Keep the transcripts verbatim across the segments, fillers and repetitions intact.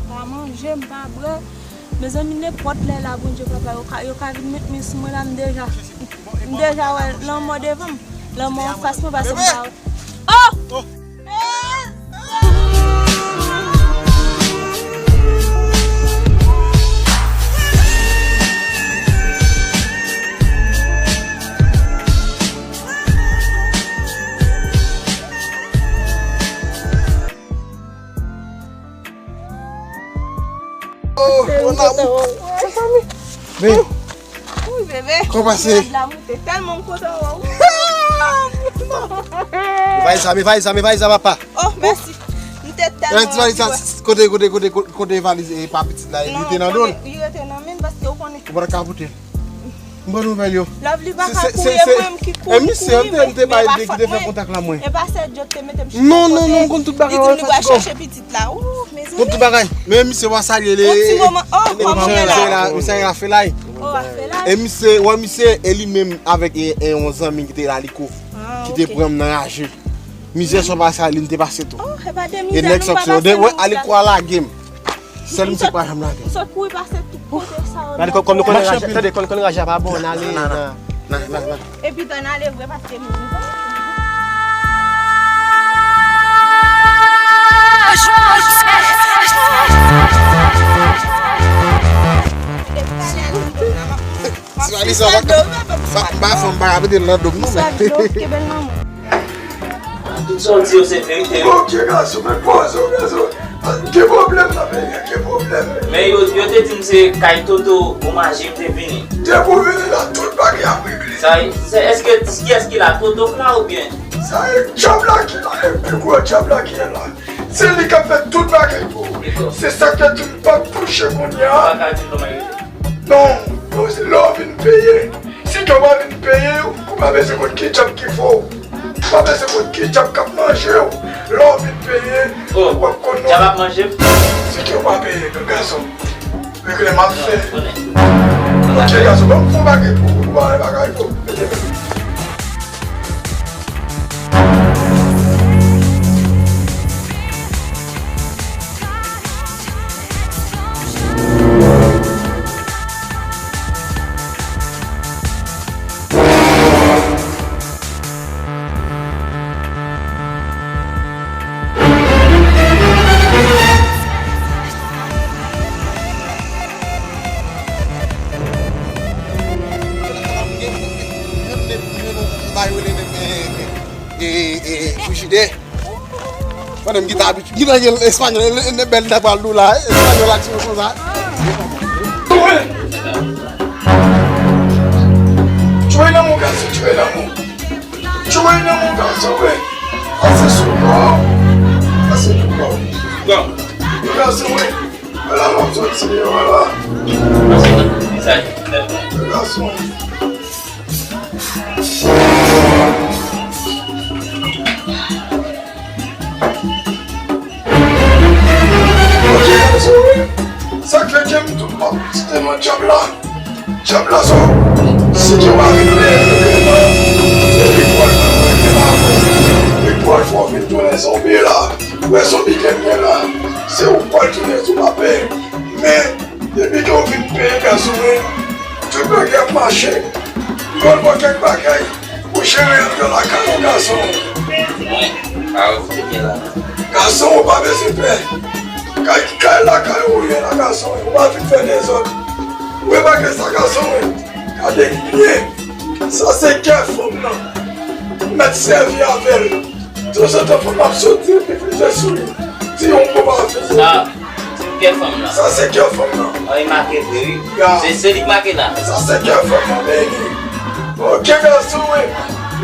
pa manje, m pa bwè. Mezanmi, nenpòt lè la, Bondye papa, yo ka, yo ka vin met men sou mwen la, m deja, m deja wè lanmò devan m. Lanmò anfas mwen, paske m pa wè. Oh! Oh, mon amour. Mezanmi. Wi, bebe. Kòman se? Rad la moute. Tèlman m kontan wè w. Valiz sa, men valiz sa, men valiz sa, papa. Oh, mèsi. M te tèlman anvi wè. Kote, kote, kote, kote, kote valiz e pa pitit la, li te nan do l. Li rete nan men l paske ou konnen. Ou pa t ka pote l. M ban nouvèl yo. Lovely pa ka kouri, e mwen menm ki kouri, kouri, men, men e pa fòt mwen. E pa sè Djòd te mete m chita kote. Non, non, non, m konn tout bagay. Li di m li pral chèche pitit la. Ou, mezanmi. Konn tout bagay. Men misye, w a salye li. Yon ti moman. Oh, kòman w ye la? Misye la, misye la fè lay. Oh, a fè lay. E misye, wè misye, e li menm avèk e, e yon zanmi ki te la, li kou. Ah, ok. Ki te pran m nan raje. Mizè sa w pa salye, m te pase tou. Oh, e pa de mizè, nou pa pase nan wout la. Wè, ale kwa lage m. Sèl misye k pa janm lage. M sot kouri pase tout kote sa yo. Gade kòm nou konn raje. Tande, kòm konn raje a pa bon, n ale nan. Nan, nan, nan. Epi tan n ale vre paske nou. Si pa li sa, m pa, m pa, m pa fè, m pa ka mete l nan do m non, men. Tout sa w di yo se verite wi. Ok, gason, men poze w, gason. Gen pwoblèm nan peyi a, gen pwoblèm. Men yo, yo te di m se kay Toto Omage m te vini. Depi w vini la, tout bagay ap regle. Sa, se, èske, kiyès ki la, Toto k la oubyen? Sa e djab la ki la, e pi gwo djab la ki la. Se li k ap fè tout bagay pou ou. Se sa k fè di m p ap touche kounye a. Ou pa ka di m kòman yo. Non, non, se lè w vin peye. Si ke w pa vin peye, ou pa bezwen konn ki djab ki fè w. Ou pa bezwen konn ki djab k ap manje w. Lè w vin peye, w ap konn non. Djab ap manje m? Si ke w pa peye, gason. Regle m ap fè. Ok, gason, ban m fè yon bagay pou ou, pou bagay pou ou. Frijidè. Pandan m gentan abitye, gentan gen espanyòl, e, e, bèl nèg pral dou la, e, espanyòl aksyon konsa. Tchwe nan mwen gason, tchwe nan mwen. Tchwe nan mwen gason, wi. Pase sou kò. Pase sou kò. Gason, wi. Ala w ap soti, ala. Gason. Ok, gason, wi. Sa k fè ke m tou p ap kite non djab la. Djab la, so, si ke w pa vin peye regreman, se li k pral fè w regle avè w. Li k pral fè w vin tounen zonbi la. Wè zonbi ke m ye la. Se ou k pral tounen si w pa peye. Men, depi ke w vin peye gason, wi, tout bagay ap mache. M konn fè kèk bagay pou jere anndan lakay ou, gason. Mwen, pa ou te gen la. Gason, ou pa bezwen pè. Kay, kay lakay ou ye la, gason. Ou pa vin fè dezòd. Ou remake sa, gason, wi. Gade byen. Sa se kè fanm nan. Ou mèt sèvi avè l. Tanzantan fanm ap soti epi frize sou li. Di yon mo pa frize. Sa, se kè fanm nan. Sa se kè fanm nan. An, li make vre, wi. Ya. Se, se li k make la. Sa se kè fanm nan, baby. Ok, gason, wi.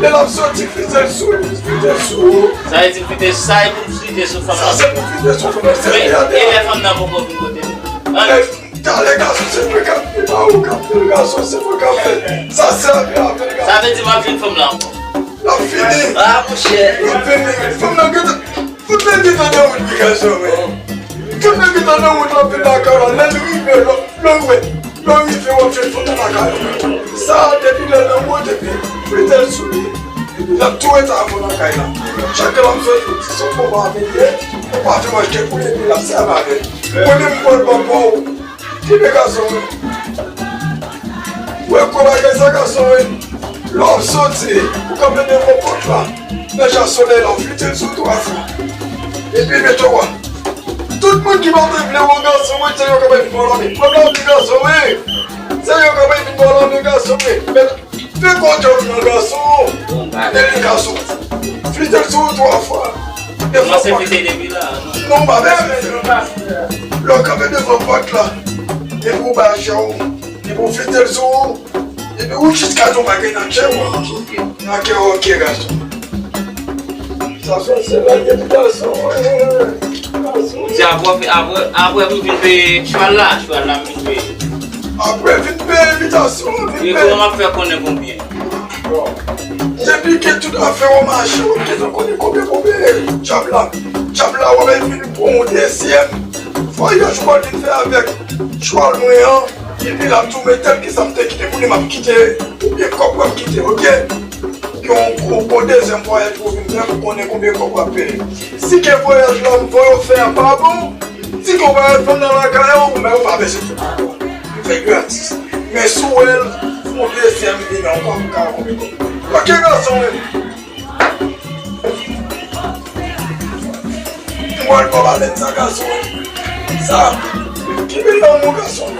Lè l ap soti, frize l sou li, frize l sou ou. Sa vle di frize, sa e pou frize sou fanm nan. Sa se pou frize sou fanm nan. Men, e lè fanm nan poko vin kote m? An. Talè gason, se mwen k ap fè, pa ou k ap fè l, gason, se mwen k ap fè l. Sa sèvi avè l, gason. Sa vle di m ap jwenn fanm lan ankò. L ap vini. Ah, monchè. L ap vini. Fanm nan gentan, fanm nan gentan nan wout li, gason, wi. Fanm nan gentan nan wout, l ap vin lakay la. Lè l rive, lè, lè, wè. Lè w rive, w ap jwenn fanm nan lakay ou. Sa, depi lè l anwo, depi frize l sou li, epi l ap tou rete avè w lakay la. Chak lè m sot, se yon konba avè l ye. Ou pa fè manje pou li, epi l ap sèvi avè l. Mwen menm, m pran l ban pa w. Ki de gason, wi? Ou wè gwo bagay sa, gason, wi. Lè w ap soti, ou kanpe devan pòt la. Nan jan solèy la, ou flite l sou twa fwa. Epi mete w a. Tout moun ki pa te vle wè gason, wi, se yo k ap vin vòlò, men pran gason, wi. Se yo k ap vin vòlò, men gason, wi. Men Fè kontwòl nan gason. Bon bagay. Epi gason. Flite l sou ou twa fwa. Kòmanse flite depi la, non? Non, pa bezwen. Lè w kanpe devan pòt la, epi ou bay chè w, epi ou flite l sou ou, epi ou jis ka di yon bagay nan chè w. Ok. Nan kè w, ok, gason. Sa fè se la, epi gason, eh, gason. Di apre, apre, apre m vin peye chwal la, chwal la m vin peye. Apre vin peye envitasyon, vin peye. E kòman m ap fè konnen konbyen? Bon. Depi ke tout afè w mache, w gentan konnen konbyen pou peye. Djab la, djab la, w ap vin pran yon dezyèm vwayaj w al vin fè avèk chwal mwen an. Epi l ap tou mete l, kisa m te kite pou li, m ap kite, oubyen kòb w ap kite, oke? Yon gwo, gwo dezyèm vwayaj pou w vin fè, pou konnen konbyen kòb w ap peye. Si ke vwayaj la m voye w fè a pa bon, si ke w pa reponn nan lakay ou, men ou pa bezwen tout ankò. M fè gratis. Men si w wè l, fè yon dezyèm vini ankò, m ka konbyen kòb. Oke, gason, men. M wè l pa balèn sa, gason. Sa, ki bèl lanmou, gason.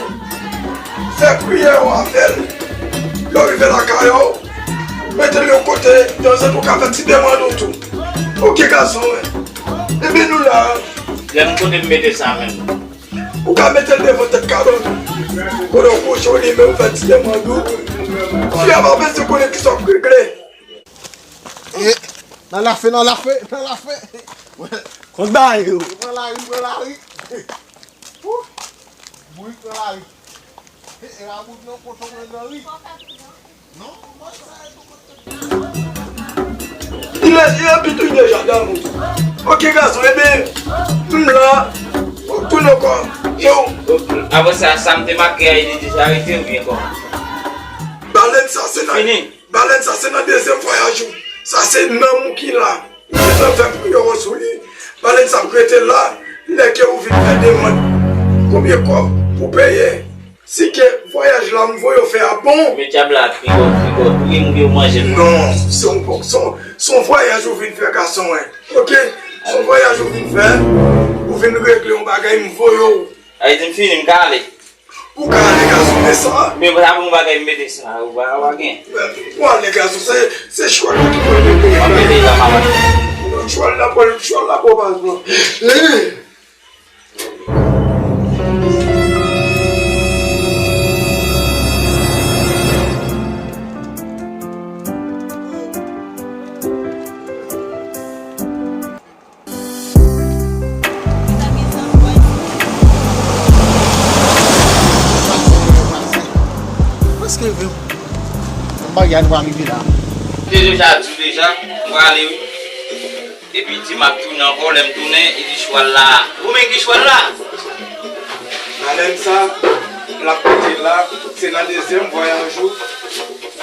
Fè priyè w avè l. Lè w rive lakay ou, mete l yon kote, tanzantan ou ka fè ti demann ou tou. Oke, gason, wi. Epi nou la. Lè m kote m mete sa menm. Ou ka mete l devan tèt kabann ou. Kote w kouche, ou limen, ou fè ti demann ou. Fi a pa bezwen konnen kisa w ap regle. E, nan lafe, nan lafe, nan lafe. Kont bagay yo. Pran lari, pran lari. Ou, bourik pran lari. E, e, labout nan koton pran nan ri. Non, mwen sa e tou kote. Li lè, li anpil tou, li deja damou. Oke, gason, ebyen, m la, ou tounen ankò. Yo. Apre sa, sa m te make a, li deja rete oubyen kòman? Balèn sa, se nan, fini. Balèn sa, se nan dezyèm vwayaj ou. Sa, se nanm ou ki la. Ou bezwen fè priyè w sou li. Balèn sa ap rete la, lè ke ou vin fè demann konbyen kòb pou peye. Si ke vwayaj la m voye w fè a bon. Men djab la trigòt, trigòt, wi, m gen manje m. Non, se yon, se yon, se yon vwayaj ou vin fè, gason, wi. Oke? Se yon vwayaj ou vin fè. Ou vin regle yon bagay, m voye w. Sa vle di m fini, m ka ale. Ou ka ale, gason, men sa. Men sa pou m bagay m mete sa, ou pa, ou pa gen. Ou ale, gason, se, se chwal la ki pral mete. M ap mete la, m ap. Chwal la pral, chwal la pral pran. Eh! Prèske rive. Yon bagay nou pa rive la. Te deja di w deja, m prale wi. Epi di m ap tounen ankò, lè m tounen, epi chwal la. Ou menm ki chwal la? Balèn sa, l ap rete la, se nan dezyèm vwayaj ou.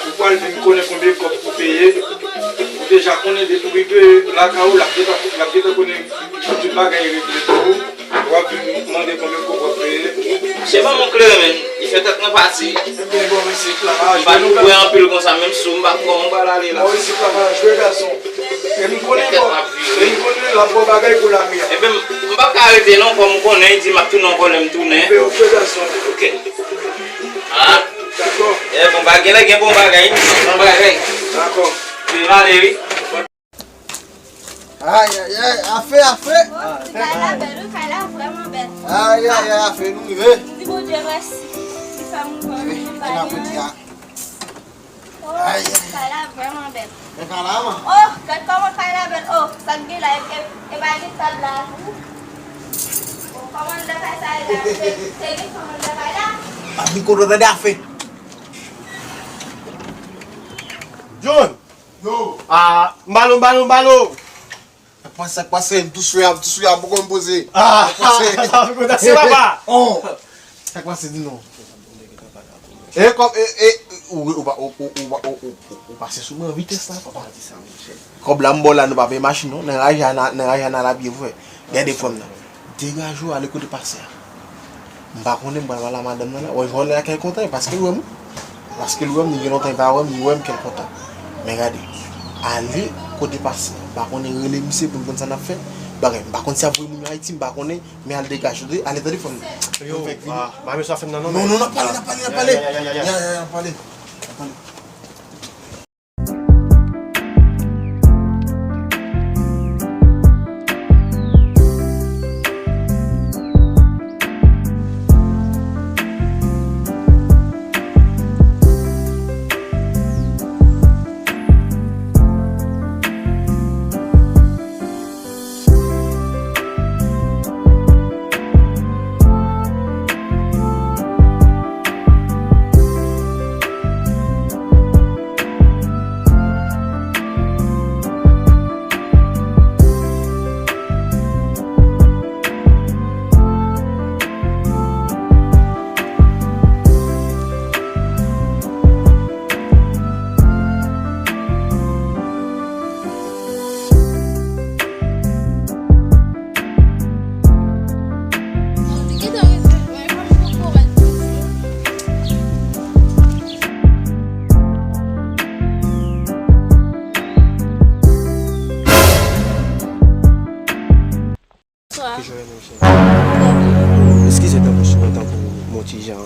Ou pral vin konnen konbyen kòb pou peye. Ou deja konnen depi w rive lakay ou, l ap gentan, l ap gentan konnen tout bagay regle pou ou. W ap vin mande konbyen kòb w ap peye. Se pa mon kleren, men. Li fè tèt mwen pati. Ebyen, bon, mesye, la pa jwe. M pa t vle anpil konsa, menm si w m pa t bon, m pral ale la. Bon, mesye, la pa jwe, gason. E m konnen, bon, e m konnen l ap bon bagay pou lari a. Ebyen, m, m p ap ka rete non, kòm ou konnen, li di m ap tounen ankò lè m tounen. Ebyen, oke, gason. Oke. Ah. Dakò. E bon, pa genlè gen bon bagay, bon bagay. Dakò. Vin ale, wi. Ay, ay, ay, afe, afe. Oh, ti kay la bèl, wi, kay la vrèman bèl. Ay, ay, ay, afe, nou rive. M di Bondye mèsi, li fè m wè yon bagay. Oh, kay la vrèman bèl. Men kay la, man. Oh, gad kòman kay la bèl. Oh, sa k gen la, e, e, e pa gen tab la tou. Oh, kòman de kay sa ye la? Se, se gen kòman de kay la? Pa di kote w tande afe. John! Yo! Ah, m balo, m balo, m balo! Sa k pase, sa k pase? M tou sou ya, m tou sou ya, m poko m poze. Ah! Sa k pase? Se papa! Oh! Sa k pase, di non? E kòb, e, e, ou, ou, ou, ou pase sou mwen vitès la, papa. Kòb la m ba w la, nou pa peye machin non. Nan raj a, nan, nan raj a, n al abiye vre. Gade frè m nan. Degaje w ale kote pastè a. M pa konnen, m pral pale a madanm nan la. Wè, jwè lakay kontan, paske l wè m. Paske l wè m, li gen lontan li pa wè m, li wè m kè l kontan. Men gade, ale kote pastè a. M pa konnen, rele misye pou n konn sa n ap fè. Bagay, m pa konn si y ap voye moun yo Ayiti, m pa konnen, men al degaje w, ale tande frè m nan. Yo, pa, pa mesye ap fè m nan non, non, men non, n ap pale, n ap pale, n ap pale. Ya, ya, ya, ya, n ap pale. N ap pale. Bonswa. Kijan w ye, monchè? Eskize tankou si mwen tankou m on ti jan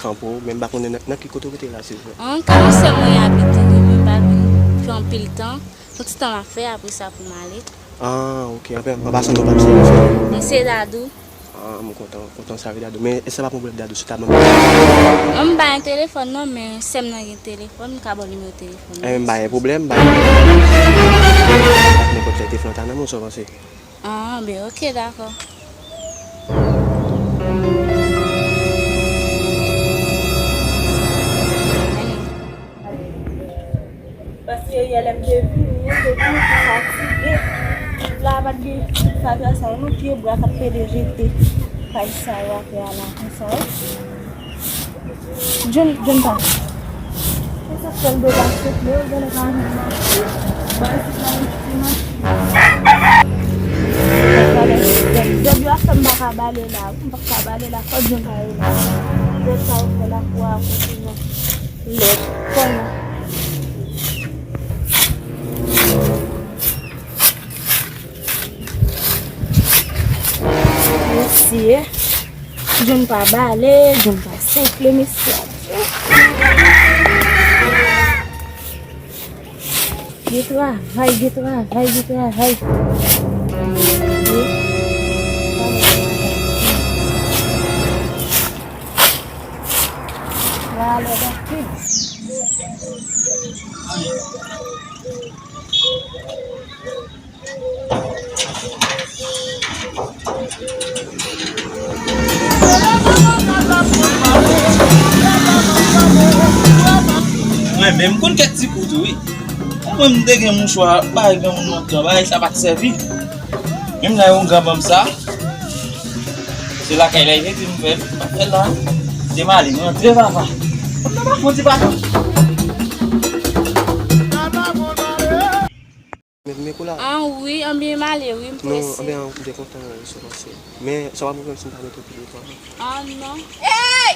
kanpe w, men m pa konnen nan, nan ki kote w rete la, silvouplè. An, ka nan sè mwen abite, wi, men m pa vin fè anpil tan. Yon ti tan m ap fè, apre sa pou m ale. Ah, ok. Anfen, an pasan, non pa m se Rafael. Mwen se Dadou. Ah, m kontan, kontan sa, wi, Dadou. Men èske pa pwoblèm, Dadou, si w ta ban m telefòn? Mwen m pa gen telefòn, non, men sè m nan gen telefòn, m ka ba w nimewo telefòn. Eh, m pa gen pwoblèm, m pa gen pwoblèm. Nenpòt lè telefòn ta nan men w, sa w panse? Ah, ben, ok, dakò. Paske yè lè m te vini, m te vini pou fatige. La pa t gen fatra sa yo, non, pye bwa k ap pede jete. Kay sa yo apre a la, konsa, wi. John, John pa. Konsa fè l do pa souple, yo genlè pa anvi mache. Ba isit la yon ti mache. Zèb yo ap fè m pa ka bale la, wi, m p ap ka bale la, fò John pa rele. Zèb sa yo fè lakou a kontinye. Lèd, kòman? Mesye, John pa bale, John pa souple, mesye. Gen travay, gen travay, gen travay. Valè anpil. Mwen menm konn kèk ti kou tou wi. Mwen m te gen mouchwa bay granmoun nan tan, bagay sa pa t sèvi. Menm la yon gran banm sa. Se lakay la, li te di m fè l, m ap fè l la. Te m ale, m rantre papa. Konn nan pa fon ti papa. Men, men kou la. An wi, anben m ale wi, m prese. Non, anben m te kontan resevwa se. Men sa pa pwoblèm si m pa mete w pye devan. An non. Ey!